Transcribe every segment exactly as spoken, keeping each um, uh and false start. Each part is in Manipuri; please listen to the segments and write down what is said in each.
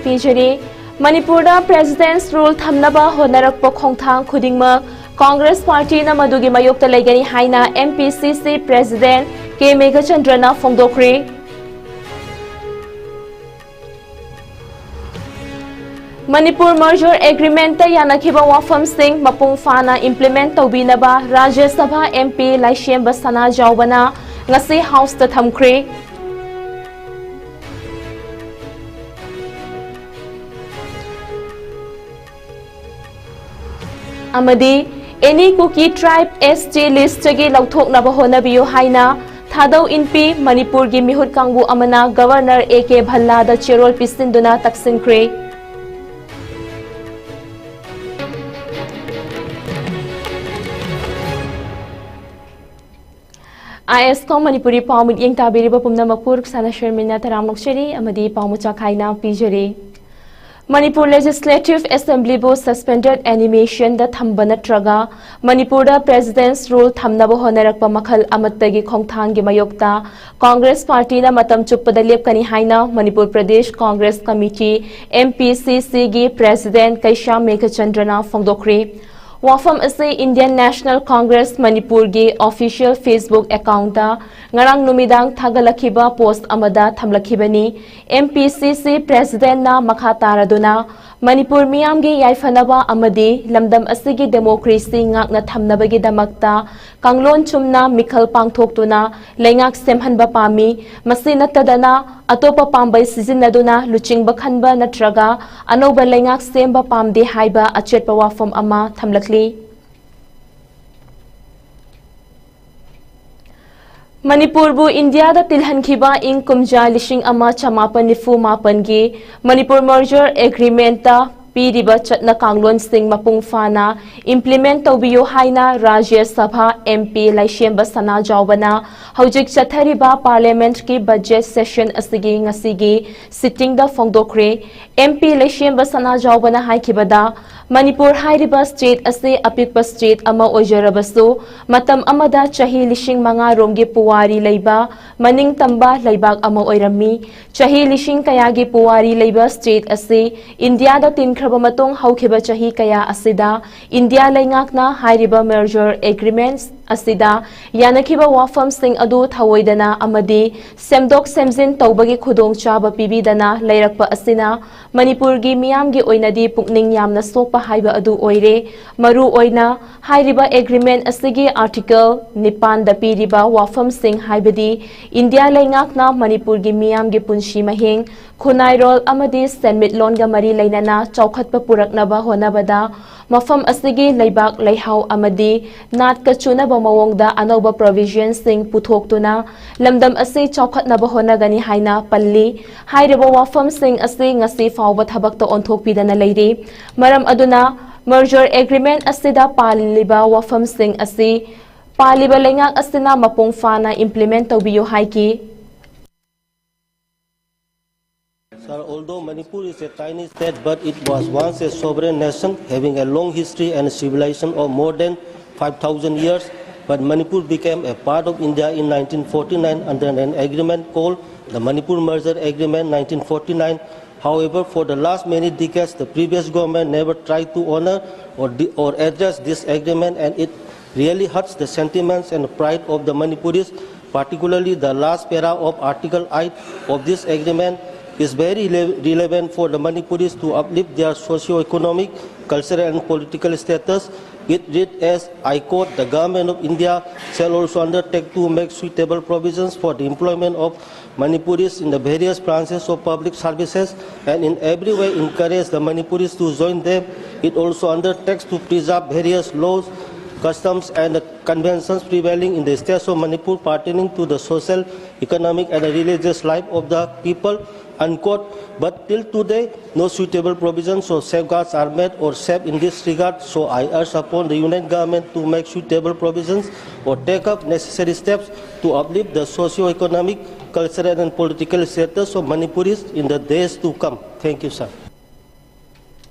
ꯄꯤꯖꯔꯤ꯫ ꯃꯅꯤꯄꯨꯔꯗ President's Rule ꯊꯝꯅꯕ ꯍꯣꯠꯅꯔꯛꯄ ꯈꯣꯡꯊꯥꯡ ꯈꯨꯗꯤꯡꯃꯛ Congress Partyꯅ ꯃꯗꯨꯒꯤ ꯃꯥꯌꯣꯛꯇ ꯂꯩꯒꯅꯤ ꯍꯥꯏꯅ M P C C President K ꯃꯦꯘꯆꯟꯗ꯭ꯔꯅ ꯐꯣꯡꯗꯣꯛꯈ꯭ꯔꯦ꯫ Manipur Merger Agreementꯇ ꯌꯥꯅꯈꯤꯕ ꯋꯥꯐꯝꯁꯤꯡ ꯃꯄꯨꯡ ꯐꯥꯅ implement ꯇꯧꯕꯤꯅꯕ ꯔꯥꯖ꯭ꯌ ꯁꯚꯥ M P ꯂꯥꯏꯁ꯭ꯔꯦꯝꯕ ꯁꯅꯥꯖꯥꯎꯕꯅ ꯉꯁꯤ Houseꯇ ꯊꯝꯈ꯭ꯔꯦ꯫ ꯑꯃꯗꯤ Any Kuki Tribe S T listꯇꯒꯤ ꯂꯧꯊꯣꯛꯅꯕ ꯍꯣꯠꯅꯕꯤꯌꯨ ꯍꯥꯏꯅ ꯊꯥꯗꯧ ꯏꯟꯄꯤ ꯃꯅꯤꯄꯨꯔꯒꯤ ꯃꯤꯍꯨꯠ ꯀꯥꯡꯕꯨ ꯑꯃꯅ Governor A K ꯚꯜꯂꯥꯗ ꯆꯦꯔꯣꯜ ꯄꯤꯁꯤꯟꯗꯨꯅ ꯇꯛꯁꯤꯟꯈ꯭ꯔꯦ꯫ ISCOM ꯃꯅꯤꯄꯨꯔꯤ ꯄꯥꯎ ꯃꯤꯠꯌꯦꯡ ꯇꯥꯕꯤꯔꯤꯕ ꯄꯨꯝꯅꯃꯛꯄꯨ ꯔꯨꯛꯁꯥꯅ ꯁꯔꯃꯤꯅ ꯇꯔꯥꯝꯅ ꯑꯣꯛꯆꯔꯤ ꯑꯃꯗꯤ ꯄꯥꯎ ꯃꯆꯥ ꯈꯥꯏꯅ ꯄꯤꯖꯔꯤ꯫ ꯃꯅꯤꯄꯨꯔ Legislative Assemblyꯕꯨ suspended animationꯗ ꯊꯝꯕ ꯅꯠꯇ꯭ꯔꯒ ꯃꯅꯤꯄꯨꯔꯗ President's Rule ꯊꯝꯅꯕ ꯍꯣꯠꯅꯔꯛꯄ ꯃꯈꯜ ꯑꯃꯠꯇꯒꯤ ꯈꯣꯡꯊꯥꯡꯒꯤ ꯃꯥꯌꯣꯛꯇ Congress Partyꯅ ꯃꯇꯝ ꯆꯨꯞꯄꯗ ꯂꯦꯞꯀꯅꯤ ꯍꯥꯏꯅ Manipur Pradesh Congress Committee, M P C Cꯒꯤ President ꯀꯩꯁꯥꯝ ꯃꯦꯘꯆꯟꯗ꯭ꯔꯅ ꯐꯣꯡꯗꯣꯛꯈ꯭ꯔꯦ꯫ ꯋꯥꯐꯝ ꯑꯁꯤ Indian National Congress ꯃꯅꯤꯄꯨꯔꯒꯤ official Facebook accountꯇ ꯉꯔꯥꯡ ꯅꯨꯃꯤꯗꯥꯡ ꯊꯥꯒꯠꯂꯛꯈꯤꯕ post ꯑꯃꯗ ꯊꯝꯂꯛꯈꯤꯕꯅꯤ꯫ M P C C Presidentꯅ ꯃꯈꯥ ꯇꯥꯔꯗꯨꯅ, ꯃꯅꯤꯄꯨꯔ ꯃꯤꯌꯥꯝꯒꯤ ꯌꯥꯏꯐꯅꯕ ꯑꯃꯗꯤ ꯂꯝꯗꯝ ꯑꯁꯤꯒꯤ democracy ꯉꯥꯛꯅ ꯊꯝꯅꯕꯒꯤꯗꯃꯛꯇ ꯀꯥꯡꯂꯣꯟ ꯆꯨꯝꯅ ꯃꯤꯈꯜ ꯄꯥꯡꯊꯣꯛꯇꯨꯅ ꯂꯩꯉꯥꯛ ꯁꯦꯝꯍꯟꯕ ꯄꯥꯝꯃꯤ꯫ ꯃꯁꯤ ꯅꯠꯇꯗꯅ ꯑꯇꯣꯞꯄ ꯄꯥꯝꯕꯩ ꯁꯤꯖꯤꯟꯅꯗꯨꯅ ꯂꯨꯆꯤꯡꯕ ꯈꯟꯕ ꯅꯠꯇ꯭ꯔꯒ ꯑꯅꯧꯕ ꯂꯩꯉꯥꯛ ꯁꯦꯝꯕ ꯄꯥꯝꯗꯦ ꯍꯥꯏꯕ ꯑꯆꯦꯠꯄ ꯋꯥꯐꯝ ꯑꯃ ꯊꯝꯂꯛꯂꯤ꯫ ꯃꯅꯤꯄꯨꯔꯕꯨ ꯏꯟꯗꯤꯌꯥꯗ ꯇꯤꯜꯍꯟꯈꯤꯕ ꯏꯪ ꯀꯨꯝꯖꯥ ꯂꯤꯁꯤꯡ ꯑꯃ ꯆꯃꯥꯄꯟ ꯅꯤꯐꯨ ꯃꯥꯄꯟꯒꯤ ꯃꯅꯤꯄꯨꯔ Merger Agreementꯇ ꯄꯤꯔꯤꯕ ꯆꯠꯅ ꯀꯥꯡꯂꯣꯟꯁꯤꯡ ꯃꯄꯨꯡ ꯐꯥꯅ implement ꯇꯧꯕꯤꯌꯨ ꯍꯥꯏꯅ ꯔꯥꯖ꯭ꯌ ꯁꯚꯥ M P ꯂꯩꯁꯦꯝꯕ ꯁꯅꯥꯖꯥꯎꯕꯅ ꯍꯧꯖꯤꯛ ꯆꯠꯊꯔꯤꯕ Parliament ꯀꯤ budget session ꯑꯁꯤꯒꯤ ꯉꯁꯤꯒꯤ sitting ꯗ ꯐꯣꯡꯗꯣꯛꯈ꯭ꯔꯦ꯫ M P ꯂꯩꯁꯦꯝꯕ ꯁꯅꯥꯖꯥꯎꯕꯅ ꯍꯥꯏꯈꯤꯕꯗ, ꯃꯅꯤꯄꯨꯔ ꯍꯥꯏꯔꯤꯕ state ꯑꯁꯤ ꯑꯄꯤꯛꯄ state ꯑꯃ ꯑꯣꯏꯖꯔꯕꯁꯨ, ꯃꯇꯝ ꯑꯃꯗ ꯆꯍꯤ ꯂꯤꯁꯤꯡ ꯃꯉꯥ ꯔꯣꯝꯒꯤ ꯄꯨꯋꯥꯔꯤ ꯂꯩꯕ ꯃꯅꯤꯡ ꯇꯝꯕ ꯂꯩꯕꯥꯛ ꯑꯃ ꯑꯣꯏꯔꯝꯃꯤ꯫ ꯆꯍꯤ ꯂꯤꯁꯤꯡ ꯀꯌꯥꯒꯤ ꯄꯨꯋꯥꯔꯤ ꯂꯩꯕ state ꯑꯁꯤ ꯏꯟꯗꯤꯌꯥꯗ ꯇꯤꯟꯈ꯭ꯔꯕ ꯃꯇꯨꯡ, ꯍꯧꯈꯤꯕ ꯆꯍꯤ ꯀꯌꯥ ꯑꯁꯤꯗ ꯏꯟꯗꯤꯌꯥ ꯂꯩꯉꯥꯛꯅ ꯍꯥꯏꯔꯤꯕ merger agreement ꯑꯁꯤꯗ ꯌꯥꯅꯈꯤꯕ ꯋꯥꯐꯝꯁꯤꯡ ꯑꯗꯨ ꯊꯧꯑꯣꯏꯗꯅ ꯑꯃꯗꯤ ꯁꯦꯝꯗꯣꯛ ꯁꯦꯝꯖꯤꯟ ꯇꯧꯕꯒꯤ ꯈꯨꯗꯣꯡꯆꯥꯕ ꯄꯤꯕꯤꯗꯅ ꯂꯩꯔꯛꯄ ꯑꯁꯤꯅ ꯃꯅꯤꯄꯨꯔꯒꯤ ꯃꯤꯌꯥꯝꯒꯤ ꯑꯣꯏꯅꯗꯤ ꯄꯨꯛꯅꯤꯡ ꯌꯥꯝꯅ ꯁꯣꯛꯄ ꯍꯥꯏꯕ ꯑꯗꯨ ꯑꯣꯏꯔꯦ꯫ ꯃꯔꯨ ꯑꯣꯏꯅ ꯍꯥꯏꯔꯤꯕ agreement ꯑꯁꯤꯒꯤ article ꯅꯤꯄꯥꯟꯗ ꯄꯤꯔꯤꯕ ꯋꯥꯐꯝꯁꯤꯡ, ꯍꯥꯏꯕꯗꯤ ꯏꯟꯗꯤꯌꯥ ꯂꯩꯉꯥꯛꯅ ꯃꯅꯤꯄꯨꯔꯒꯤ ꯃꯤꯌꯥꯝꯒꯤ ꯄꯨꯟꯁꯤ ꯃꯍꯤꯡ, ꯈꯨꯟꯅꯥꯏꯔꯣꯜ ꯑꯃꯗꯤ ꯁꯦꯟꯃꯤꯠꯂꯣꯟꯒ ꯃꯔꯤ ꯂꯩꯅꯅ ꯆꯥꯎꯈꯠꯄ ꯄꯨꯔꯛꯅꯕ ꯍꯣꯠꯅꯕꯗ ꯃꯐꯝ ꯑꯁꯤꯒꯤ ꯂꯩꯕꯥꯛ ꯂꯩꯍꯥꯎ ꯑꯃꯗꯤ ꯅꯥꯠꯀ ꯆꯨꯅꯕ ꯃꯑꯣꯡꯗ ꯑꯅꯧꯕ provision ꯁꯤꯡ ꯄꯨꯊꯣꯛꯇꯨꯅ ꯂꯝꯗꯝ ꯑꯁꯤ ꯆꯥꯎꯈꯠꯅꯕ ꯍꯣꯠꯅꯒꯅꯤ ꯍꯥꯏꯅ ꯄꯜꯂꯤ꯫ ꯍꯥꯏꯔꯤꯕ ꯋꯥꯐꯝꯁꯤꯡ ꯑꯁꯤ ꯉꯁꯤ ꯐꯥꯎꯕ ꯊꯕꯛꯇ ꯑꯣꯟꯊꯣꯛꯄꯤꯗꯅ ꯂꯩꯔꯤ꯫ ꯃꯔꯝ ꯑꯗꯨꯅ merger agreement ꯑꯁꯤꯗ ꯄꯜꯂꯤꯕ ꯋꯥꯐꯝꯁꯤꯡ ꯑꯁꯤ ꯄꯥꯜꯂꯤꯕ ꯂꯩꯉꯥꯛ ꯑꯁꯤꯅ ꯃꯄꯨꯡ ꯐꯥꯅ implement ꯇꯧꯕꯤꯌꯨ ꯍꯥꯏꯈꯤ꯫ Sir, although Manipur is a tiny state, but it was once a sovereign nation having a long history and civilization of more than five thousand years. But Manipur became a part of India in nineteen forty-nine under an agreement called the Manipur Merger Agreement nineteen forty-nine. However, for the last many decades, the previous government never tried to honor or, de- or address this agreement, and it really hurts the sentiments and pride of the Manipuris, particularly the last para of Article eight of this agreement is very rele- relevant for the Manipuris to uplift their socio-economic, cultural and political status. It read as, I quote, "The Government of India shall also undertake to make suitable provisions for the employment of Manipuris in the various branches of public services and in every way encourage the Manipuris to join them." It also undertakes to preserve various laws, customs and conventions prevailing in the states of Manipur pertaining to the social, economic and religious life of the people. Unquote. But till today, no suitable provisions or safeguards are made or shaped in this regard. So I urge upon the Union Government to make suitable provisions or take up necessary steps to uplift the socio-economic, cultural and political status of Manipuris in the days to come. Thank you, sir.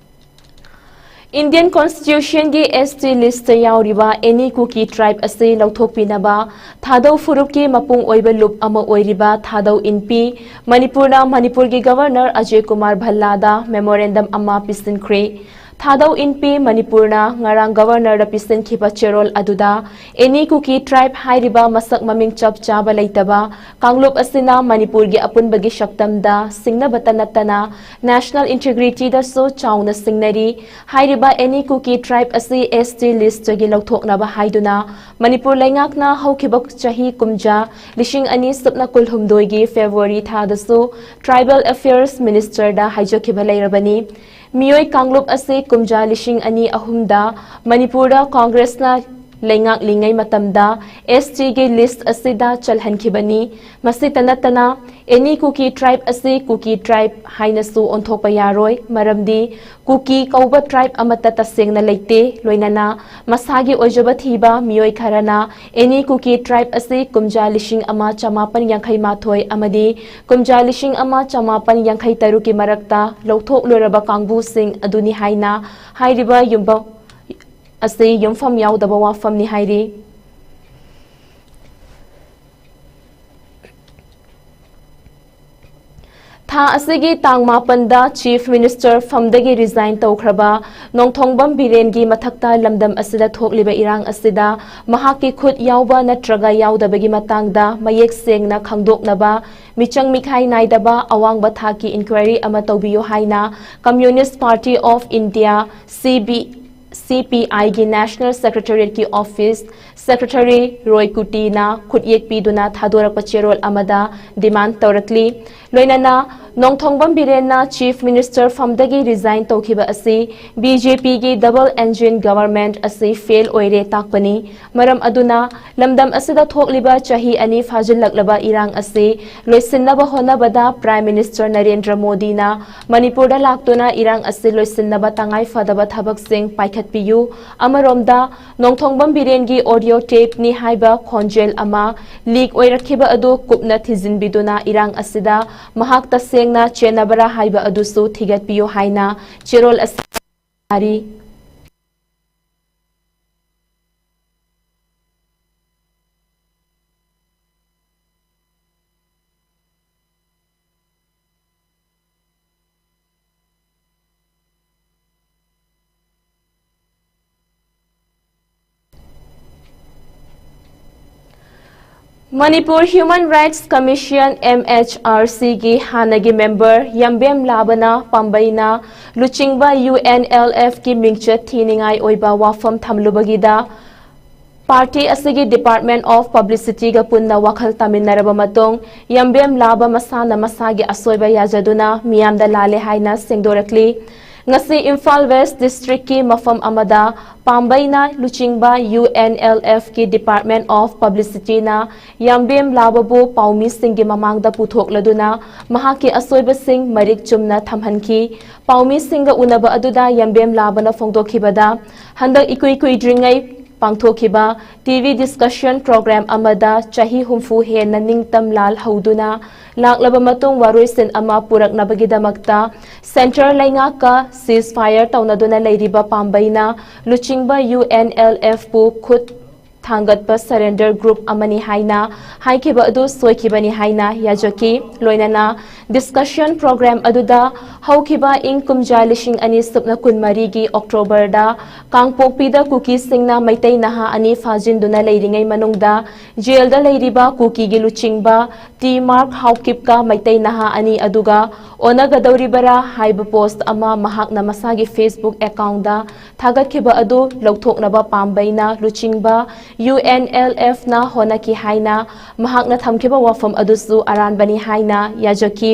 Indian Constitution ꯒꯤ S T list ꯇ ꯌꯥꯎꯔꯤꯕ any Kuki tribe ꯑꯁꯤ ꯂꯧꯊꯣꯛꯄꯤꯅꯕ ꯊꯥꯗꯧ ꯐꯨꯔꯨꯞꯀꯤ ꯃꯄꯨꯡ ꯑꯣꯏꯕ ꯂꯨꯞ ꯑꯃ ꯑꯣꯏꯔꯤꯕ ꯊꯥꯗꯧ ꯏꯟꯄꯤ ꯃꯅꯤꯄꯨꯔꯅ ꯃꯅꯤꯄꯨꯔꯒꯤ Governor ꯑꯖꯌ ꯀꯨꯃꯥꯔ ꯚꯜꯂꯥꯗ memorandum ꯑꯃ ꯄꯤꯁꯤꯟꯈ꯭ꯔꯦ꯫ ꯊꯥꯗꯧ ꯏꯟꯄꯤ ꯃꯅꯤꯄꯨꯔꯅ ꯉꯔꯥꯡ Governor ꯗ ꯄꯤꯁꯤꯟꯈꯤꯕ ꯆꯦꯔꯣꯜ ꯑꯗꯨꯗ any Kuki tribe ꯍꯥꯏꯔꯤꯕ ꯃꯁꯛ ꯃꯃꯤꯡ ꯆꯞ ꯆꯥꯕ ꯂꯩꯇꯕ ꯀꯥꯡꯂꯨꯞ ꯑꯁꯤꯅ ꯃꯅꯤꯄꯨꯔꯒꯤ ꯑꯄꯨꯟꯕꯒꯤ ꯁꯛꯇꯝꯗ ꯁꯤꯡꯅꯕꯇ ꯅꯠꯇꯅ national integrity ꯗꯁꯨ ꯆꯥꯎꯅ ꯁꯤꯡꯅꯔꯤ꯫ ꯍꯥꯏꯔꯤꯕ any Kuki tribe ꯑꯁꯤ S T list ꯇꯒꯤ ꯂꯧꯊꯣꯛꯅꯕ ꯍꯥꯏꯗꯨꯅ ꯃꯅꯤꯄꯨꯔ ꯂꯩꯉꯥꯛꯅ ꯍꯧꯈꯤꯕ ꯆꯍꯤ ꯀꯨꯝꯖꯥ ꯂꯤꯁꯤꯡ ꯑꯅꯤ ꯁꯨꯞꯅ ꯀꯨꯟꯍꯨꯝꯗꯣꯏꯒꯤ February ꯊꯥꯗꯁꯨ Tribal Affairs Minister ꯗ ꯍꯥꯏꯖꯈꯤꯕ ꯂꯩꯔꯕꯅꯤ꯫ ꯃꯤꯑꯣꯏ ꯀꯥꯡꯂꯨꯞ ꯑꯁꯤ ꯀꯨꯝꯖꯥ ꯂꯤꯁꯤꯡ ꯑꯅꯤ ꯑꯍꯨꯝꯗ ꯃꯅꯤꯄꯨꯔꯗ Congress ꯅ ꯂꯩꯉꯥꯛꯂꯤꯉꯩ ꯃꯇꯝꯗ S T ꯒꯤ list ꯑꯁꯤꯗ ꯆꯜꯍꯟꯈꯤꯕꯅꯤ꯫ ꯃꯁꯤꯇ ꯅꯠꯇꯅ, any Kuki tribe ꯑꯁꯤ Kuki tribe ꯍꯥꯏꯅꯁꯨ ꯑꯣꯟꯊꯣꯛꯄ ꯌꯥꯔꯣꯏ, ꯃꯔꯝꯗꯤ ꯀꯨꯀꯤ ꯀꯧꯕ tribe ꯑꯃꯠꯇ ꯇꯁꯦꯡꯅ ꯂꯩꯇꯦ꯫ ꯂꯣꯏꯅꯅ ꯃꯁꯥꯒꯤ ꯑꯣꯏꯖꯕ ꯊꯤꯕ ꯃꯤꯑꯣꯏ ꯈꯔꯅ any Kuki tribe ꯑꯁꯤ ꯀꯨꯝꯖꯥ ꯂꯤꯁꯤꯡ ꯑꯃ ꯆꯃꯥꯄꯟ ꯌꯥꯡꯈꯩ ꯃꯥꯊꯣꯏ ꯑꯃꯗꯤ ꯀꯨꯝꯖꯥ ꯂꯤꯁꯤꯡ ꯑꯃ ꯆꯃꯥꯄꯟ ꯌꯥꯡꯈꯩ ꯇꯔꯨꯛꯀꯤ ꯃꯔꯛꯇ ꯂꯧꯊꯣꯛꯂꯨꯔꯕ ꯀꯥꯡꯕꯨꯁꯤꯡ ꯑꯗꯨꯅꯤ ꯍꯥꯏꯅ ꯍꯥꯏꯔꯤꯕ ꯌꯨꯝꯐꯝ ꯑꯁꯤ ꯌꯨꯝꯐꯝ ꯌꯥꯎꯗꯕ ꯋꯥꯐꯝꯅꯤ ꯍꯥꯏꯔꯤ꯫ ꯊꯥ ꯑꯁꯤꯒꯤ ꯇꯥꯡ ꯃꯥꯄꯟꯗ Chief Minister ꯐꯝꯗꯒꯤ resign ꯇꯧꯈ꯭ꯔꯕ ꯅꯣꯡꯊꯣꯡꯕꯝ ꯕꯤꯔꯦꯟꯒꯤ ꯃꯊꯛꯇ ꯂꯝꯗꯝ ꯑꯁꯤꯗ ꯊꯣꯛꯂꯤꯕ ꯏꯔꯥꯡ ꯑꯁꯤꯗ ꯃꯍꯥꯛꯀꯤ ꯈꯨꯠ ꯌꯥꯎꯕ ꯅꯠꯇ꯭ꯔꯒ ꯌꯥꯎꯗꯕꯒꯤ ꯃꯇꯥꯡꯗ ꯃꯌꯦꯛ ꯁꯦꯡꯅ ꯈꯪꯗꯣꯛꯅꯕ ꯃꯤꯆꯪ ꯃꯤꯈꯥꯏ ꯅꯥꯏꯗꯕ ꯑꯋꯥꯡꯕ ꯊꯥꯛꯀꯤ inquiry ꯑꯃ ꯇꯧꯕꯤꯌꯨ ꯍꯥꯏꯅ Communist Party of India, C B, C P I ꯒꯤ National Secretariat ꯀꯤ office Secretary ꯔꯣꯏ ꯀꯨꯇꯤꯅ ꯈꯨꯠꯌꯦꯛ ꯄꯤꯗꯨꯅ ꯊꯥꯗꯣꯔꯛꯄ ꯆꯦꯔꯣꯜ ꯑꯃꯗ demand ꯇꯧꯔꯛꯂꯤ꯫ ꯂꯣꯏꯅꯅ ꯅꯣꯡꯊꯣꯡꯕꯝ ꯕꯤꯔꯦꯟꯅ Chief Minister ꯐꯝꯗꯒꯤ resign ꯇꯧꯈꯤꯕ ꯑꯁꯤ BJPꯒꯤ double engine government ꯑꯁꯤ fail ꯑꯣꯏꯔꯦ ꯇꯥꯛꯄꯅꯤ꯫ ꯃꯔꯝ ꯑꯗꯨꯅ ꯂꯝꯗꯝ ꯑꯁꯤꯗ ꯊꯣꯛꯂꯤꯕ ꯆꯍꯤ ꯑꯅꯤ ꯐꯥꯖꯤꯜꯂꯛꯂꯕ ꯏꯔꯥꯡ ꯑꯁꯤ ꯂꯣꯏꯁꯤꯟꯅꯕ ꯍꯣꯠꯅꯕꯗ Prime Minister ꯅꯔꯦꯟꯗ꯭ꯔ ꯃꯣꯗꯤꯅ ꯃꯅꯤꯄꯨꯔꯗ ꯂꯥꯛꯇꯨꯅ ꯏꯔꯥꯡ ꯑꯁꯤ ꯂꯣꯏꯁꯤꯟꯅꯕ ꯇꯉꯥꯏ ꯐꯗꯕ ꯊꯕꯛꯁꯤꯡ ꯄꯥꯏꯈꯠꯄꯤꯌꯨ꯫ ꯑꯃꯔꯣꯝꯗ ꯅꯣꯡꯊꯣꯡꯕꯝ ꯕꯤꯔꯦꯟꯒꯤ audio tapeꯅꯤ ꯍꯥꯏꯕ ꯈꯣꯟꯖꯦꯜ ꯑꯃ leak ꯑꯣꯏꯔꯛꯈꯤꯕ ꯑꯗꯨ ꯀꯨꯞꯅ ꯊꯤꯖꯤꯟꯕꯤꯗꯨꯅ ꯏꯔꯥꯡ ꯑꯁꯤꯗ ꯃꯍꯥꯛ ꯇꯁꯦꯡꯅ ꯆꯦꯟꯅꯕꯔꯥ ꯍꯥꯏꯕ ꯑꯗꯨꯁꯨ ꯊꯤꯒꯠꯄꯤꯌꯨ ꯍꯥꯏꯅ ꯆꯦꯔꯣꯜ ꯑꯁꯤ ꯌꯥꯔꯤ꯫ Manipur Human Rights Commission, MHRCꯒꯤ ꯍꯥꯟꯅꯒꯤ member ꯌꯥꯝꯕꯦꯝ ꯂꯥꯕꯅ ꯄꯥꯝꯕꯩꯅ ꯂꯨꯆꯤꯡꯕ UNLFꯀꯤ ꯃꯤꯡꯆꯠ ꯊꯤꯅꯤꯡꯉꯥꯏ ꯑꯣꯏꯕ ꯋꯥꯐꯝ ꯊꯝꯂꯨꯕꯒꯤꯗ party ꯑꯁꯤꯒꯤ Department of Publicityꯒ ꯄꯨꯟꯅ ꯋꯥꯈꯜ ꯇꯥꯃꯤꯟꯅꯔꯕ ꯃꯇꯨꯡ, ꯌꯥꯝꯕꯦꯝ ꯂꯥꯕ ꯃꯁꯥꯅ ꯃꯁꯥꯒꯤ ꯑꯁꯣꯏꯕ ꯌꯥꯖꯗꯨꯅ ꯃꯤꯌꯥꯝꯗ ꯂꯥꯜꯂꯦ ꯍꯥꯏꯅ ꯁꯦꯡꯗꯣꯔꯛꯂꯤ꯫ ꯉꯁꯤ ꯏꯝꯐꯥꯜ West Districtꯀꯤ ꯃꯐꯝ ꯑꯃꯗ ꯄꯥꯝꯕꯩꯅ ꯂꯨꯆꯤꯡꯕ UNLFꯀꯤ Department of Publicityꯅ ꯌꯥꯝꯕꯦꯝ ꯂꯥꯕꯕꯨ ꯄꯥꯎꯃꯤꯁꯤꯡꯒꯤ ꯃꯃꯥꯡꯗ ꯄꯨꯊꯣꯛꯂꯗꯨꯅ ꯃꯍꯥꯛꯀꯤ ꯑꯁꯣꯏꯕꯁꯤꯡ ꯃꯔꯤꯛ ꯆꯨꯝꯅ ꯊꯝꯍꯟꯈꯤ꯫ ꯄꯥꯎꯃꯤꯁꯤꯡꯒ ꯎꯅꯕ ꯑꯗꯨꯗ ꯌꯥꯝꯕꯦꯝ ꯂꯥꯕꯅ ꯐꯣꯡꯗꯣꯛꯈꯤꯕꯗ, ꯍꯟꯗꯛ ꯏꯀꯨꯏ ꯀꯨꯏꯗ꯭ꯔꯤꯉꯩ ꯄꯥꯡꯊꯣꯛꯈꯤꯕ TV discussion program ꯑꯃꯗ ꯆꯍꯤ ꯍꯨꯝꯐꯨ ꯍꯦꯟꯅ ꯅꯤꯡꯇꯝ ꯂꯥꯜꯍꯧꯗꯨꯅ ꯂꯥꯛꯂꯕ ꯃꯇꯨꯡ ꯋꯥꯔꯣꯏꯁꯤꯟ ꯑꯃ ꯄꯨꯔꯛꯅꯕꯒꯤꯗꯃꯛꯇ centre ꯂꯩꯉꯥꯛꯀ ceasefire ꯇꯧꯅꯗꯨꯅ ꯂꯩꯔꯤꯕ ꯄꯥꯝꯕꯩꯅ ꯂꯨꯆꯤꯡꯕ UNLFꯄꯨ ꯈꯨꯠ ꯊꯥꯡꯒꯠꯄ surrender group ꯑꯃꯅꯤ ꯍꯥꯏꯅ ꯍꯥꯏꯈꯤꯕ ꯑꯗꯨ ꯁꯣꯏꯈꯤꯕꯅꯤ ꯍꯥꯏꯅ ꯌꯥꯖꯈꯤ꯫ ꯂꯣꯏꯅꯅ discussion program ꯑꯗꯨꯗ ꯍꯧꯈꯤꯕ ꯏꯪ ꯀꯨꯝꯖꯥ ꯂꯤꯁꯤꯡ ꯑꯅꯤ ꯁꯨꯞꯅ ꯀꯨꯟꯃꯔꯤꯒꯤ Octoberꯗ ꯀꯥꯡꯄꯣꯛꯄꯤꯗ ꯀꯨꯀꯤꯁꯤꯡꯅ ꯃꯩꯇꯩ ꯅꯍꯥ ꯑꯅꯤ ꯐꯥꯖꯤꯟꯗꯨꯅ ꯂꯩꯔꯤꯉꯩ ꯃꯅꯨꯡꯗ jailꯗ ꯂꯩꯔꯤꯕ ꯀꯨꯀꯤꯒꯤ ꯂꯨꯆꯤꯡꯕ ꯇꯤ ꯃꯥꯔꯛ ꯍꯥꯎꯀꯤꯞꯀ ꯃꯩꯇꯩ ꯅꯍꯥ ꯑꯅꯤ ꯑꯗꯨꯒ ꯑꯣꯟꯅꯒꯗꯧꯔꯤꯕꯔꯥ ꯍꯥꯏꯕ post ꯑꯃ ꯃꯍꯥꯛꯅ ꯃꯁꯥꯒꯤ Facebook accountꯗ ꯊꯥꯒꯠꯈꯤꯕ ꯑꯗꯨ ꯂꯧꯊꯣꯛꯅꯕ ꯄꯥꯝꯕꯩꯅ ꯂꯨꯆꯤꯡꯕ ꯌꯨ ꯑꯦꯟ ꯑꯦꯜ ꯑꯦꯐꯅ ꯍꯣꯠꯅꯈꯤ ꯍꯥꯏꯅ ꯃꯍꯥꯛꯅ ꯊꯝꯈꯤꯕ ꯋꯥꯐꯝ ꯑꯗꯨꯁꯨ ꯑꯔꯥꯟꯕꯅꯤ ꯍꯥꯏꯅ ꯌꯥꯖꯈꯤ꯫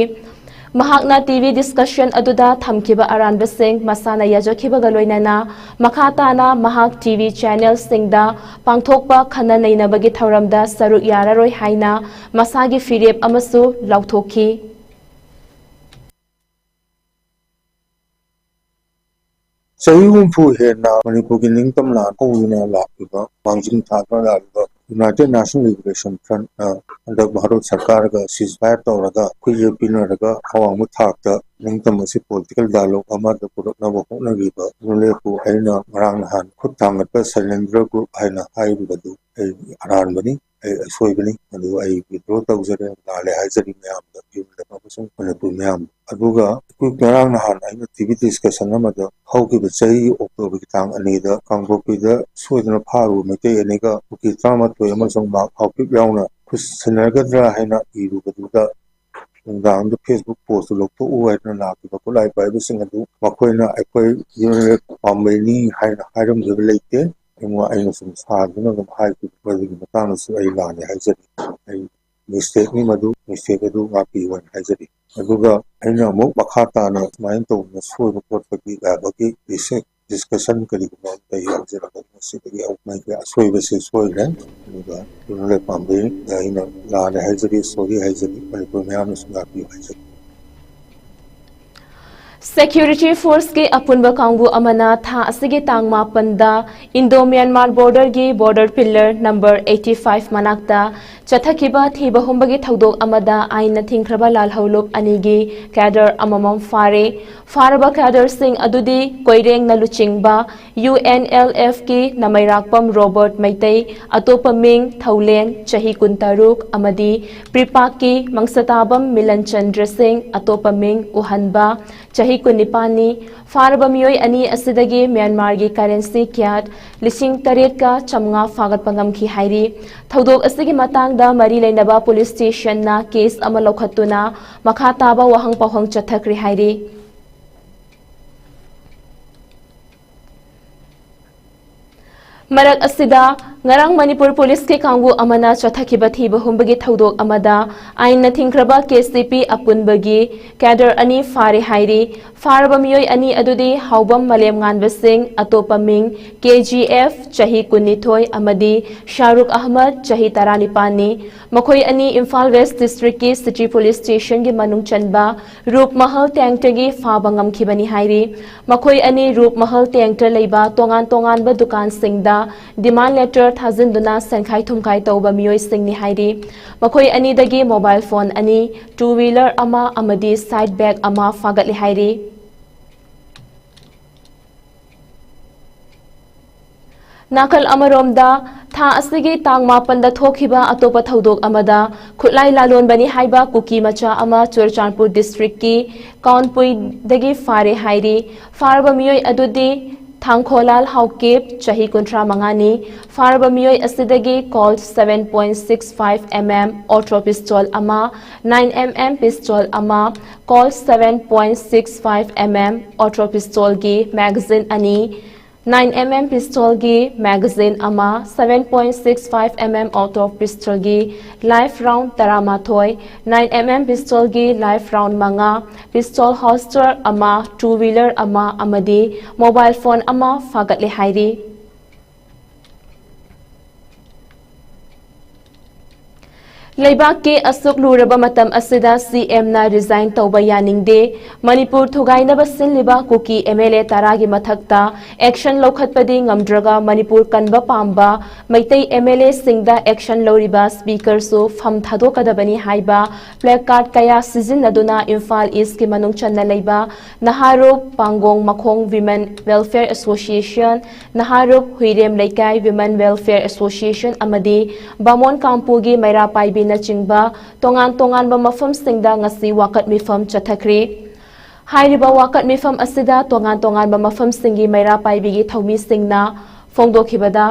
ꯃꯍꯥꯛꯅ ꯇꯤ ꯚꯤ discussion ꯑꯗꯨꯗ ꯊꯝꯈꯤꯕ ꯑꯔꯥꯟꯕꯁꯤꯡ ꯃꯁꯥꯅ ꯌꯥꯖꯈꯤꯕꯒ ꯂꯣꯏꯅꯅ ꯃꯈꯥ ꯇꯥꯅ ꯃꯍꯥꯛ ꯇꯤ ꯚꯤ channelꯁꯤꯡꯗ ꯄꯥꯡꯊꯣꯛꯄ ꯈꯟꯅ ꯅꯩꯅꯕꯒꯤ ꯊꯧꯔꯝꯗ ꯁꯔꯨꯛ ꯌꯥꯔꯔꯣꯏ ꯍꯥꯏꯅ ꯃꯁꯥꯒꯤ ꯐꯤꯔꯦꯞ ꯑꯃꯁꯨ ꯂꯥꯎꯊꯣꯛꯈꯤ꯫ ꯆꯍꯤ ꯍꯨꯝꯐꯨ ꯍꯦꯟꯅ ꯃꯅꯤꯄꯨꯔꯒꯤ ꯅꯤꯡꯇꯝ ꯂꯥꯟ ꯍꯧꯗꯨꯅ ꯂꯥꯛꯂꯤꯕ ꯃꯥꯡꯖꯤꯜ ꯊꯥꯗꯨꯅ ꯂꯥꯛꯂꯤꯕ United National Liberation Frontꯅ ꯍꯟꯗꯛ ꯚꯥꯔꯠ ꯁꯔꯀꯥꯔꯒ ceasefire ꯇꯧꯔꯒ ꯈꯨꯠꯌꯦꯛ ꯄꯤꯅꯔꯒ ꯑꯋꯥꯡꯕ ꯊꯥꯛꯇ ꯅꯤꯡꯇꯝ ꯑꯁꯤ political dialogue ꯑꯃꯗ ꯄꯨꯔꯛꯅꯕ ꯍꯣꯠꯅꯔꯤꯕ ꯌꯨꯝꯂꯦꯞꯄꯨ ꯑꯩꯅ ꯉꯔꯥꯡ ꯅꯍꯥꯟ ꯈꯨꯠ ꯊꯥꯡꯒꯠꯄ ꯁꯩꯂꯦꯟꯗ꯭ꯔ group ꯍꯥꯏꯅ ꯍꯥꯏꯔꯤꯕꯗꯨ ꯑꯩ ꯑꯔꯥꯟꯕꯅꯤ꯫ ꯑꯩ ꯑꯁꯣꯏꯕꯅꯤ, ꯑꯗꯨ ꯑꯩ withdraw ꯇꯧꯖꯔꯦ, ꯂꯥꯜꯂꯦ ꯍꯥꯏꯖꯔꯤ ꯃꯌꯥꯝꯗ, ꯌꯨꯝꯗ ꯑꯃꯁꯨꯡ ꯃꯅꯤꯄꯨꯔ ꯃꯌꯥꯝ꯫ ꯑꯗꯨꯒ ꯑꯩꯈꯣꯏ ꯉꯔꯥꯡ ꯅꯍꯥꯟ ꯑꯩꯅ ꯇꯤ ꯚꯤ discussion ꯑꯃꯗ ꯍꯧꯈꯤꯕ ꯆꯍꯤ Octoberꯒꯤ ꯇꯥꯡ ꯑꯅꯤꯗ ꯀꯥꯡꯄꯣꯛꯄꯤꯗ ꯁꯣꯏꯗꯅ ꯐꯥꯔꯨꯕ ꯃꯩꯇꯩ ꯑꯅꯤꯒ ꯀꯨꯀꯤ ꯇꯔꯥꯃꯥꯊꯣꯏ ꯑꯃꯁꯨꯡ ꯃꯥꯛ ꯍꯥꯎꯀꯤꯞ ꯌꯥꯎꯅ ꯈꯨꯠꯁꯤꯟꯅꯒꯗ꯭ꯔꯥ ꯍꯥꯏꯅ ꯏꯔꯨꯕꯗꯨꯗ ꯅꯨꯡꯗꯥꯡꯗ Facebook postꯇꯨ ꯂꯧꯊꯣꯛꯎ ꯍꯥꯏꯗꯨꯅ ꯂꯥꯛꯈꯤꯕ ꯈꯨꯠꯂꯥꯏ ꯄꯥꯏꯕꯁꯤꯡ ꯑꯗꯨ ꯃꯈꯣꯏꯅ ꯑꯩꯈꯣꯏ ꯌꯨꯝꯂꯦꯞ ꯄꯥꯝꯕꯩꯅꯤ ꯍꯥꯏꯅ ꯍꯥꯏꯔꯝꯈꯤꯕ ꯂꯩꯇꯦ꯫ ꯑꯩꯉꯣꯟ-, ꯑꯩꯅ ꯁꯨꯝ ꯁꯥꯗꯨꯅ ꯑꯗꯨꯝ ꯍꯥꯏꯈꯤꯕ ꯑꯗꯨꯒꯤ ꯃꯇꯥꯡꯗꯁꯨ ꯑꯩ ꯂꯥꯜꯂꯦ ꯍꯥꯏꯖꯔꯤ꯫ ꯑꯩ mistakeꯅꯤ ꯃꯗꯨ, mistake ꯑꯗꯨ ꯉꯥꯛꯄꯤꯌꯨ ꯍꯥꯏꯅ ꯍꯥꯏꯖꯔꯤ꯫ ꯑꯗꯨꯒ ꯑꯩꯅ ꯑꯃꯨꯛ ꯃꯈꯥ ꯇꯥꯅ ꯁꯨꯃꯥꯏꯅ ꯇꯧꯗꯅ ꯁꯣꯏꯕ ꯈꯣꯠꯄꯒꯤ ꯌꯥꯕꯒꯤ ꯗꯤꯁ-, discussion ꯀꯔꯤꯒꯨꯝꯕ ꯑꯝꯇ ꯌꯥꯎꯖꯔꯛꯀꯅꯤ꯫ ꯃꯁꯤꯗꯒꯤ ꯍꯧꯅꯒꯤ ꯑꯁꯣꯏꯕꯁꯤ ꯁꯣꯏꯈ꯭ꯔꯦ꯫ ꯑꯗꯨꯒ ꯌꯨꯝꯂꯦꯞ ꯄꯥꯝꯕꯩꯗ ꯑꯩꯅ ꯂꯥꯜꯂꯦ ꯍꯥꯏꯖꯔꯤ, sorry ꯍꯥꯏꯖꯔꯤ, ꯃꯅꯤꯄꯨꯔ ꯃꯌꯥꯝꯅꯁꯨ ꯉꯥꯛꯄꯤꯌꯨ ꯍꯥꯏꯖꯔꯤ꯫ Security forceꯀꯤ ꯑꯄꯨꯟꯕ ꯀꯥꯡꯕꯨ ꯑꯃꯅ ꯊꯥ ꯑꯁꯤꯒꯤ ꯇꯥꯡ ꯃꯥꯄꯟꯗ Indo Myanmar borderꯒꯤ border pillar number eighty five ꯃꯅꯥꯛꯇ ꯆꯠꯊꯈꯤꯕ ꯊꯤꯕ ꯍꯨꯝꯕꯒꯤ ꯊꯧꯗꯣꯛ ꯑꯃꯗ ꯑꯥꯏꯟꯅ ꯊꯤꯡꯈ꯭ꯔꯕ ꯂꯥꯜꯍꯧꯂꯨꯞ ꯑꯅꯤꯒꯤ cadre ꯑꯃꯃꯝ ꯐꯥꯔꯦ꯫ ꯐꯥꯔꯕ cadreꯁꯤꯡ ꯑꯗꯨꯗꯤ ꯀꯣꯏꯔꯦꯡꯅ ꯂꯨꯆꯤꯡꯕ ꯌꯨ ꯑꯦꯟ ꯑꯦꯜ ꯑꯦꯐꯀꯤ ꯅꯃꯩꯔꯥꯛꯄꯝ ꯔꯣꯕꯔꯠ ꯃꯩꯇꯩ, ꯑꯇꯣꯞꯄ ꯃꯤꯡ ꯊꯧꯂꯦꯟ, ꯆꯍꯤ ꯀꯨꯟꯇꯔꯨꯛ, ꯑꯃꯗꯤ ꯄ꯭ꯔꯤꯄꯥꯛꯀꯤ ꯃꯪꯁꯇꯥꯕꯝ ꯃꯤꯂꯟ ꯆꯟꯗ꯭ꯔ ꯁꯤꯡ, ꯑꯇꯣꯞꯄ ꯃꯤꯡ ꯎꯍꯟꯕ, ꯆꯍꯤ ꯀꯨꯟꯅꯤꯄꯥꯟꯅꯤ꯫ ꯐꯥꯔꯕ ꯃꯤꯑꯣꯏ ꯑꯅꯤ ꯑꯁꯤꯗꯒꯤ ꯃ꯭ꯌꯥꯟꯃꯥꯔꯒꯤ currency kyat ꯂꯤꯁꯤꯡ ꯇꯔꯦꯠꯀ ꯆꯥꯃꯉꯥ ꯐꯥꯒꯠꯄ ꯉꯝꯈꯤ ꯍꯥꯏꯔꯤ꯫ ꯊꯧꯗꯣꯛ ꯑꯁꯤꯒꯤ ꯃꯇꯥꯡꯗ ꯃꯔꯤ ꯂꯩꯅꯕ police stationꯅ case ꯑꯃ ꯂꯧꯈꯠꯇꯨꯅ ꯃꯈꯥ ꯇꯥꯕ ꯋꯥꯍꯪ ꯄꯥꯎꯍꯪ ꯆꯠꯊꯈ꯭ꯔꯦ ꯍꯥꯏꯔꯤ꯫ ꯃꯔꯛ ꯑꯁꯤꯗ ꯉꯔꯥꯡ ꯃꯅꯤꯄꯨꯔ ꯄꯨꯂꯤꯁꯀꯤ ꯀꯥꯡꯕꯨ ꯑꯃꯅ ꯆꯠꯊꯈꯤꯕ ꯊꯤꯕ ꯍꯨꯝꯕꯒꯤ ꯊꯧꯗꯣꯛ ꯑꯃꯗ ꯑꯥꯏꯟꯅ ꯊꯤꯡꯈ꯭ꯔꯕ ꯀꯦ ꯁꯤ ꯄꯤ ꯑꯄꯨꯟꯕꯒꯤ ꯀꯦꯗꯔ ꯑꯅꯤ ꯐꯥꯔꯦ ꯍꯥꯏꯔꯤ꯫ ꯐꯥꯔꯕ ꯃꯤꯑꯣꯏ ꯑꯅꯤ ꯑꯗꯨꯗꯤ ꯍꯥꯎꯕꯝ ꯃꯂꯦꯝꯉꯥꯟꯕ ꯁꯤꯡ, ꯑꯇꯣꯞꯄ ꯃꯤꯡ ꯀꯦ ꯖꯤ ꯑꯦꯐ, ꯆꯍꯤ ꯀꯨꯟꯅꯤꯊꯣꯏ, ꯑꯃꯗꯤ ꯁꯥꯔꯨꯛ ꯑꯍꯃꯗ, ꯆꯍꯤ ꯇꯔꯥꯅꯤꯄꯥꯟꯅꯤ꯫ ꯃꯈꯣꯏ ꯑꯅꯤ ꯏꯝꯐꯥꯜ ꯋꯦꯁ ꯗꯤꯁꯇ꯭ꯔꯤꯛꯀꯤ ꯁꯤꯇꯤ ꯄꯨꯂꯤꯁ ꯁ꯭ꯇꯦꯁꯟꯒꯤ ꯃꯅꯨꯡ ꯆꯟꯕ ꯔꯨꯞ ꯃꯍꯜ ꯇꯦꯡꯇꯒꯤ ꯐꯥꯕ ꯉꯝꯈꯤꯕꯅꯤ ꯍꯥꯏꯔꯤ꯫ ꯃꯈꯣꯏ ꯑꯅꯤ ꯔꯨꯞ ꯃꯍꯜ ꯇꯦꯡꯇ ꯂꯩꯕ ꯇꯣꯉꯥꯟ ꯇꯣꯉꯥꯟꯕ ꯗꯨꯀꯥꯟꯁꯤꯡꯗ ꯗꯤꯃꯥꯟ ꯂꯦꯇꯔ ꯊꯥꯖꯤꯟꯗꯨꯅ ꯁꯦꯟꯈꯥꯏ ꯊꯨꯝꯈꯥꯏ ꯇꯧꯕ ꯃꯤꯑꯣꯏꯁꯤꯡꯅꯤ ꯍꯥꯏꯔꯤ꯫ ꯃꯈꯣꯏ ꯑꯅꯤꯗꯒꯤ ꯃꯣꯕꯥꯏꯜ ꯐꯣꯟ ꯑꯅꯤ, ꯇꯨ ꯋꯤꯂꯔ ꯑꯃ ꯑꯃꯗꯤ ꯁꯥꯏꯠ ꯕꯦꯒ ꯑꯃ ꯐꯥꯒꯠꯂꯦ ꯍꯥꯏꯔꯤ꯫ ꯅꯥꯀꯜ ꯑꯃꯔꯣꯝꯗ, ꯊꯥ ꯑꯁꯤꯒꯤ ꯇꯥꯡ ꯃꯥꯄꯟꯗ ꯊꯣꯛꯈꯤꯕ ꯑꯇꯣꯞꯄ ꯊꯧꯗꯣꯛ ꯑꯃꯗ ꯈꯨꯠꯂꯥꯏ ꯂꯥꯂꯣꯟꯕꯅꯤ ꯍꯥꯏꯕ ꯀꯨꯀꯤ ꯃꯆꯥ ꯑꯃ ꯆꯨꯔꯆꯥꯟꯄꯨꯔ ꯗꯤꯁꯇ꯭ꯔꯤꯛꯀꯤ ꯀꯥꯎꯟꯄꯨꯏꯗꯒꯤ ꯐꯥꯔꯦ ꯍꯥꯏꯔꯤ꯫ ꯐꯥꯔꯕ ꯃꯤꯑꯣꯏ ꯑꯗꯨꯗꯤ ꯊꯥꯡꯈꯣꯂꯥꯜ ꯍꯥꯎꯀꯤꯞ, ꯆꯍꯤ ꯀꯨꯟꯊ꯭ꯔꯥ ꯃꯉꯥꯅꯤ꯫ ꯐꯥꯔꯕ ꯃꯤꯑꯣꯏ ꯑꯁꯤꯗꯒꯤ ꯀꯣꯜꯠ seven point six five M M auto pistol ꯑꯃ, nine M M pistol ꯑꯃ, ꯀꯣꯜꯠ seven point six five M M auto pistolꯒꯤ magazine ꯑꯅꯤ, nine M M pistolꯒꯤ magazine ꯑꯃ, seven point six five M M auto pistolꯒꯤ live round ꯇꯔꯥꯃꯥꯊꯣꯏ, nine M M pistolꯒꯤ live round ꯃꯉꯥ, pistol holster ꯑꯃ, two wheeler ꯑꯃ ꯑꯃꯗꯤ mobile phone ꯑꯃ ꯐꯥꯒꯠꯂꯦ ꯍꯥꯏꯔꯤ꯫ ꯂꯩꯕꯥꯛꯀꯤ ꯑꯁꯨꯛ ꯂꯨꯔꯕ ꯃꯇꯝ ꯑꯁꯤꯗ ꯁꯤ ꯑꯦꯝꯅ resign ꯇꯧꯕ ꯌꯥꯅꯤꯡꯗꯦ꯫ ꯃꯅꯤꯄꯨꯔ ꯊꯨꯒꯥꯏꯅꯕ ꯁꯤꯜꯂꯤꯕ ꯀꯨꯀꯤ M L A ꯇꯔꯥꯒꯤ ꯃꯊꯛꯇ action ꯂꯧꯈꯠꯄꯗꯤ ꯉꯝꯗ꯭ꯔꯒ ꯃꯅꯤꯄꯨꯔ ꯀꯟꯕ ꯄꯥꯝꯕ ꯃꯩꯇꯩ M L Aꯁꯤꯡꯗ action ꯂꯧꯔꯤꯕ speakerꯁꯨ ꯐꯝ ꯊꯥꯗꯣꯛꯀꯗꯕꯅꯤ ꯍꯥꯏꯕ placard ꯀꯌꯥ ꯁꯤꯖꯤꯟꯅꯗꯨꯅ ꯏꯝꯐꯥꯜ Eastꯀꯤ ꯃꯅꯨꯡ ꯆꯟꯅ ꯂꯩꯕ ꯅꯍꯥꯔꯣꯞ ꯄꯥꯡꯒꯣꯡ ꯃꯈꯣꯡ Women Welfare Association, ꯅꯍꯥꯔꯣꯞ ꯍꯨꯏꯔꯦꯝ ꯂꯩꯀꯥꯏ Women Welfare Association ꯑꯃꯗꯤ ꯕꯥꯃꯣꯟ ꯀꯥꯝꯄꯨꯒꯤ ꯃꯩꯔꯥ ꯄꯥꯏꯕꯤꯅꯆꯤꯡꯕ ꯇꯣꯉꯥꯟ ꯇꯣꯉꯥꯟꯕ ꯃꯐꯝꯁꯤꯡꯗ ꯉꯁꯤ ꯋꯥꯀꯠ ꯃꯤꯐꯝ ꯆꯠꯊꯈ꯭ꯔꯤ꯫ ꯍꯥꯏꯔꯤꯕ ꯋꯥꯀꯠ ꯃꯤꯐꯝ ꯑꯁꯤꯗ ꯇꯣꯉꯥꯟ ꯇꯣꯉꯥꯟꯕ ꯃꯐꯝꯁꯤꯡꯒꯤ ꯃꯩꯔꯥ ꯄꯥꯏꯕꯤꯒꯤ ꯊꯧꯃꯤꯁꯤꯡꯅ ꯐꯣꯡꯗꯣꯛꯈꯤꯕꯗ,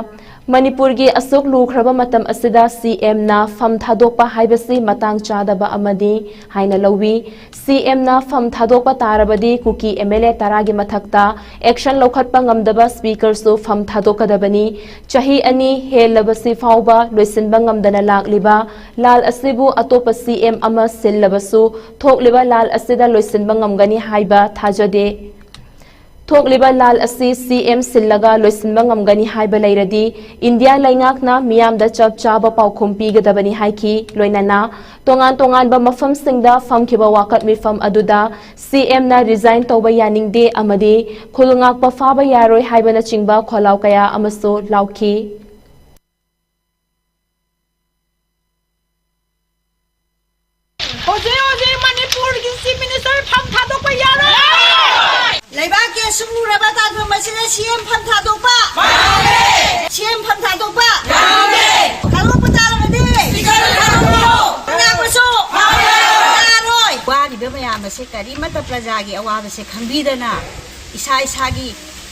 ꯃꯅꯤꯄꯨꯔꯒꯤ ꯑꯁꯨꯛ ꯂꯨꯈ꯭ꯔꯕ ꯃꯇꯝ ꯑꯁꯤꯗ ꯁꯤ ꯑꯦꯝꯅ ꯐꯝ ꯊꯥꯗꯣꯛꯄ ꯍꯥꯏꯕꯁꯤ ꯃꯇꯥꯡ ꯆꯥꯗꯕ ꯑꯃꯅꯤ ꯍꯥꯏꯅ ꯂꯧꯏ꯫ ꯁꯤ ꯑꯦꯝꯅ ꯐꯝ ꯊꯥꯗꯣꯛꯄ ꯇꯥꯔꯕꯗꯤ ꯀꯨꯀꯤ ꯑꯦꯝ ꯑꯦꯜ ꯑꯦ ꯇꯔꯥꯒꯤ ꯃꯊꯛꯇ action ꯂꯧꯈꯠꯄ ꯉꯝꯗꯕ speakerꯁꯨ ꯐꯝ ꯊꯥꯗꯣꯛꯀꯗꯕꯅꯤ꯫ ꯆꯍꯤ ꯑꯅꯤ ꯍꯦꯜꯂꯕꯁꯤ ꯐꯥꯎꯕ ꯂꯣꯏꯁꯤꯟꯕ ꯉꯝꯗꯅ ꯂꯥꯛꯂꯤꯕ ꯂꯥꯜ ꯑꯁꯤꯕꯨ ꯑꯇꯣꯞꯄ ꯁꯤ ꯑꯦꯝ ꯑꯃ ꯁꯤꯜꯂꯕꯁꯨ ꯊꯣꯛꯂꯤꯕ ꯂꯥꯜ ꯑꯁꯤꯗ ꯂꯣꯏꯁꯤꯟꯕ ꯉꯝꯒꯅꯤ ꯍꯥꯏꯕ ꯊꯥꯖꯗꯦ꯫ ꯊꯣꯛꯂꯤꯕ ꯂꯥꯜ ꯑꯁꯤ ꯁꯤ ꯑꯦꯝ ꯁꯤꯜꯂꯒ ꯂꯣꯏꯁꯤꯟꯕ ꯉꯝꯒꯅꯤ ꯍꯥꯏꯕ ꯂꯩꯔꯗꯤ ꯏꯟꯗꯤꯌꯥ ꯂꯩꯉꯥꯛꯅ ꯃꯤꯌꯥꯝꯗ ꯆꯞ ꯆꯥꯕ ꯄꯥꯎꯈꯨꯝ ꯄꯤꯒꯗꯕꯅꯤ ꯍꯥꯏꯈꯤ꯫ ꯂꯣꯏꯅꯅ ꯇꯣꯉꯥꯟ ꯇꯣꯉꯥꯟꯕ ꯃꯐꯝꯁꯤꯡꯗ ꯐꯝꯈꯤꯕ ꯋꯥꯀꯠ ꯃꯤꯐꯝ ꯑꯗꯨꯗ ꯁꯤ ꯑꯦꯝꯅ resign ꯇꯧꯕ ꯌꯥꯅꯤꯡꯗꯦ ꯑꯃꯗꯤ ꯈꯨꯜ ꯉꯥꯛꯄ ꯐꯥꯕ ꯌꯥꯔꯣꯏ ꯍꯥꯏꯕꯅꯆꯤꯡꯕ ꯈꯣꯜꯂꯥꯎ ꯀꯌꯥ ꯑꯃꯁꯨ ꯂꯥꯎꯈꯤ꯫ ꯍꯧꯖꯤꯛ ꯍꯧꯖꯤꯛ ꯃꯅꯤꯄꯨꯔꯒꯤ Chief Minister ꯐꯝ ꯊꯥꯗꯣꯛꯄ ꯌꯥꯔꯣꯏ꯫ ꯂꯩꯕꯥꯛꯀꯤ ꯑꯁꯨꯛ ꯂꯨꯔꯕ ꯇꯥꯟꯐꯝ ꯑꯁꯤꯗ ꯁꯤ ꯑꯦꯝ ꯐꯝ ꯊꯥꯗꯣꯛꯄ꯫ ꯁꯤ ꯑꯦꯝ ꯐꯝ ꯊꯥꯗꯣꯛꯄ꯫ ꯊꯥꯗꯣꯛꯄ ꯇꯥꯔꯕꯗꯤ꯫ ꯉꯥꯛꯄꯁꯨ ꯌꯥꯔꯣꯏ꯫ ꯋꯥꯔꯤꯕ ꯃꯌꯥꯝ ꯑꯁꯦ ꯀꯔꯤꯃꯠꯇ ꯄ꯭ꯔꯖꯥꯒꯤ ꯑꯋꯥꯕꯁꯦ ꯈꯪꯕꯤꯗꯅ ꯏꯁꯥ ꯏꯁꯥꯒꯤ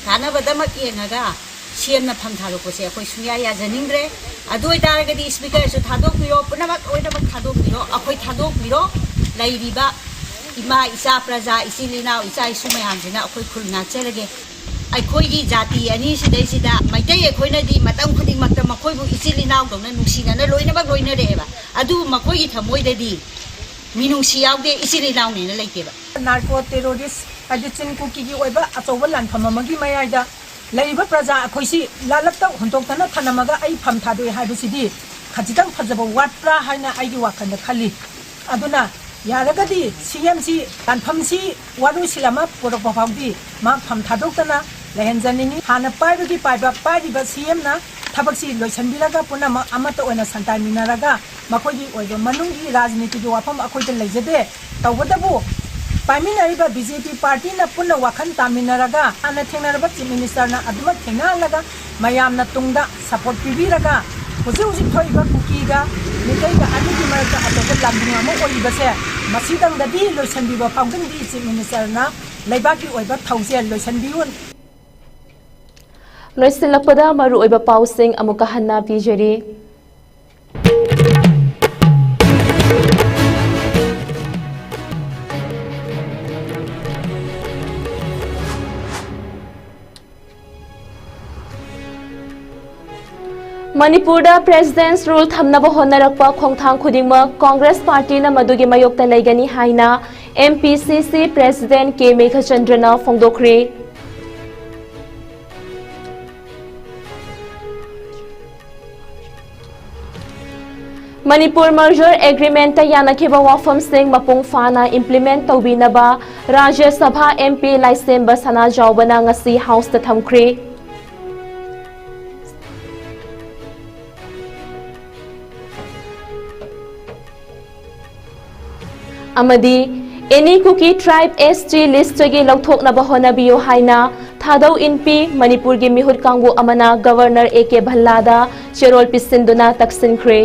ꯀꯥꯟꯅꯕꯗꯃꯛ ꯌꯦꯡꯉꯒ ꯁꯤ ꯑꯦꯝꯅ ꯐꯝ ꯊꯥꯗꯣꯛꯄꯁꯦ ꯑꯩꯈꯣꯏ ꯁꯨꯡꯌꯥ ꯌꯥꯖꯅꯤꯡꯗ꯭ꯔꯦ꯫ ꯑꯗꯨ ꯑꯣꯏꯇꯥꯔꯒꯗꯤ speakerꯁꯨ ꯊꯥꯗꯣꯛꯄꯤꯔꯣ, ꯄꯨꯝꯅꯃꯛ ꯂꯣꯏꯅꯃꯛ ꯊꯥꯗꯣꯛꯄꯤꯔꯣ, ꯑꯩꯈꯣꯏ ꯊꯥꯗꯣꯛꯄꯤꯔꯣ꯫ ꯂꯩꯔꯤꯕ ꯏꯃꯥ, ꯏꯆꯥ, ꯄ꯭ꯔꯖꯥ, ꯏꯆꯤꯜ ꯏꯅꯥꯎ, ꯏꯆꯥ ꯏꯁꯨ ꯃꯌꯥꯝꯁꯤꯅ ꯑꯩꯈꯣꯏ ꯈꯨꯜ ꯉꯥꯛꯆꯔꯒꯦ꯫ ꯑꯩꯈꯣꯏꯒꯤ ꯖꯥꯇꯤ ꯑꯅꯤ ꯁꯤꯗꯩꯁꯤꯗ ꯃꯩꯇꯩ ꯑꯩꯈꯣꯏꯅꯗꯤ ꯃꯇꯝ ꯈꯨꯗꯤꯡꯃꯛꯇ ꯃꯈꯣꯏꯕꯨ ꯏꯆꯤꯜ ꯏꯅꯥꯎꯗꯧꯅ ꯅꯨꯡꯁꯤꯅꯅ ꯂꯣꯏꯅꯃꯛ ꯂꯣꯏꯅꯔꯛꯑꯦꯕ꯫ ꯑꯗꯨꯕꯨ ꯃꯈꯣꯏꯒꯤ ꯊꯃꯣꯏꯗꯗꯤ ꯃꯤꯅꯨꯡꯁꯤ ꯌꯥꯎꯗꯦ, ꯏꯆꯤꯜ ꯏꯅꯥꯎꯅꯦꯅ ꯂꯩꯇꯦꯕ꯫ Narco terrorist ꯍꯥꯏꯗꯤ ꯆꯤꯟ ꯀꯨꯀꯤꯒꯤ ꯑꯣꯏꯕ ꯑꯆꯧꯕ ꯂꯥꯟꯐꯝ ꯑꯃꯒꯤ ꯃꯌꯥꯏꯗ ꯂꯩꯔꯤꯕ ꯄ꯭ꯔꯖꯥ ꯑꯩꯈꯣꯏꯁꯤ ꯂꯥꯜꯂꯛꯇ ꯍꯨꯟꯗꯣꯛꯇꯅ ꯊꯅꯝꯃꯒ ꯑꯩ ꯐꯝ ꯊꯥꯗꯣꯛꯑꯦ ꯍꯥꯏꯕꯁꯤꯗꯤ ꯈꯖꯤꯛꯇꯪ ꯐꯖꯕ ꯋꯥꯠꯄ꯭ꯔꯥ ꯍꯥꯏꯅ ꯑꯩꯒꯤ ꯋꯥꯈꯜꯗ ꯈꯜꯂꯤ꯫ ꯑꯗꯨꯅ ꯌꯥꯔꯒꯗꯤ ꯁꯤ ꯑꯦꯝꯁꯤ ꯂꯥꯟꯐꯝꯁꯤ ꯋꯥꯔꯣꯏꯁꯤꯜ ꯑꯃ ꯄꯨꯔꯛꯄ ꯐꯥꯎꯗꯤ ꯃꯥ ꯐꯝ ꯊꯥꯗꯣꯛꯇꯅ ꯂꯩꯍꯟꯖꯅꯤꯡꯏ꯫ ꯍꯥꯟꯅ ꯄꯥꯏꯕꯒꯤ ꯄꯥꯏꯕ ꯄꯥꯏꯔꯤꯕ ꯁꯤ ꯑꯦꯝꯅ ꯊꯕꯛꯁꯤ ꯂꯣꯏꯁꯤꯟꯕꯤꯔꯒ ꯄꯨꯝꯅꯃꯛ ꯑꯃꯠꯇ ꯑꯣꯏꯅ ꯁꯟꯗꯥꯏꯃꯤꯟꯅꯔꯒ ꯃꯈꯣꯏꯒꯤ ꯑꯣꯏꯕ ꯃꯅꯨꯡꯒꯤ ꯔꯥꯖꯅꯤꯇꯤꯒꯤ ꯋꯥꯐꯝ ꯑꯩꯈꯣꯏꯗ ꯂꯩꯖꯗꯦ꯫ ꯇꯧꯕꯇꯕꯨ ꯄꯥꯏꯃꯤꯟꯅꯔꯤꯕ ꯕꯤ ꯖꯦ ꯄꯤ ꯄꯥꯔꯇꯤꯅ ꯄꯨꯟꯅ ꯋꯥꯈꯜ ꯇꯥꯃꯤꯟꯅꯔꯒ ꯍꯥꯟꯅ ꯊꯦꯡꯅꯔꯕ ꯆꯤꯐ ꯃꯤꯅꯤꯁꯇꯔꯅ ꯑꯗꯨꯃꯛ ꯊꯦꯡꯅꯍꯜꯂꯒ ꯃꯌꯥꯝꯅ ꯇꯨꯡꯗ ꯁꯄꯣꯔꯠ ꯄꯤꯕꯤꯔꯒ ꯍꯧꯖꯤꯛ ꯍꯧꯖꯤꯛ ꯊꯣꯛꯏꯕ ꯀꯨꯀꯤꯒ ꯃꯤꯇꯩꯒ ꯑꯅꯤꯒꯤ ꯃꯔꯛꯇ ꯑꯆꯧꯕ ꯂꯥꯟꯗꯨꯡ ꯑꯃ ꯑꯣꯏꯔꯤꯕꯁꯦ ꯃꯁꯤꯗꯪꯗꯗꯤ ꯂꯣꯏꯁꯤꯟꯕꯤꯕ ꯐꯥꯎꯗꯨꯅꯗꯤ ꯆꯤꯐ ꯃꯤꯅꯤꯁꯇꯔꯅ ꯂꯩꯕꯥꯛꯀꯤ ꯑꯣꯏꯕ ꯊꯧꯁꯦꯜ ꯂꯣꯏꯁꯤꯟꯕꯤꯌꯨ꯫ ꯂꯣꯏꯁꯤꯜꯂꯛꯄꯗ ꯃꯔꯨꯑꯣꯏꯕ ꯄꯥꯎꯁꯤꯡ ꯑꯃꯨꯛꯀ ꯍꯟꯅ ꯄꯤꯖꯔꯤ꯫ ꯃꯅꯤꯄꯨꯔꯗ President's Rule ꯊꯝꯅꯕ ꯍꯣꯠꯅꯔꯛꯄ ꯈꯣꯡꯊꯥꯡ ꯈꯨꯗꯤꯡꯃꯛ ꯀꯣꯡꯒ꯭ꯔꯦꯁ ꯄꯥꯔꯇꯤꯅ ꯃꯗꯨꯒꯤ ꯃꯥꯌꯣꯛꯇ ꯂꯩꯒꯅꯤ ꯍꯥꯏꯅ M P C C President K ꯃꯦꯘꯆꯟꯗ꯭ꯔꯅ ꯐꯣꯡꯗꯣꯛꯈ꯭ꯔꯦ꯫ Manipur Merger Agreement ꯇ ꯌꯥꯅꯈꯤꯕ ꯋꯥꯐꯝꯁꯤꯡ ꯃꯄꯨꯡ ꯐꯥꯅ implement ꯇꯧꯕꯤꯅꯕ ꯔꯥꯖ꯭ꯌ ꯁꯚꯥ M P ꯂꯥꯏꯁꯦꯝꯕ ꯁꯅꯥꯖꯥꯎꯕꯅ ꯉꯁꯤ House ꯇ ꯊꯝꯈ꯭ꯔꯦ꯫ ꯑꯃꯗꯤ Any Kuki Tribe S T list ꯇꯒꯤ ꯂꯧꯊꯣꯛꯅꯕ ꯍꯣꯠꯅꯕꯤꯌꯨ ꯍꯥꯏꯅ ꯊꯥꯗꯧ ꯏꯟꯄꯤ ꯃꯅꯤꯄꯨꯔꯒꯤ ꯃꯤꯍꯨꯠ ꯀꯥꯡꯕꯨ ꯑꯃꯅ Governor A K ꯚꯜꯂꯥꯗ ꯆꯦꯔꯣꯜ ꯄꯤꯁꯤꯟꯗꯨꯅ ꯇꯛꯁꯤꯟꯈ꯭ꯔꯦ꯫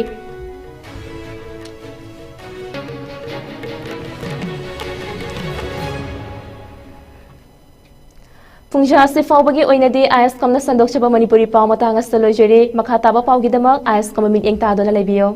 ꯄꯨꯡꯖꯥ ꯑꯁꯤ ꯐꯥꯎꯕꯒꯤ ꯑꯣꯏꯅꯗꯤ ꯑꯥꯏ ꯑꯦꯁ ꯀꯝꯅ ꯁꯟꯗꯣꯛꯆꯕ ꯃꯅꯤꯄꯨꯔꯤ ꯄꯥꯎ ꯃꯇꯥꯡ ꯑꯁꯤꯗ ꯂꯣꯏꯖꯔꯦ꯫ ꯃꯈꯥ ꯇꯥꯕ ꯄꯥꯎꯒꯤꯗꯃꯛ ꯑꯥꯏ ꯑꯦꯁ ꯀꯝꯕ ꯃꯤꯠꯌꯦꯡ ꯇꯥꯗꯨꯅ ꯂꯩꯕꯤꯌꯨ꯫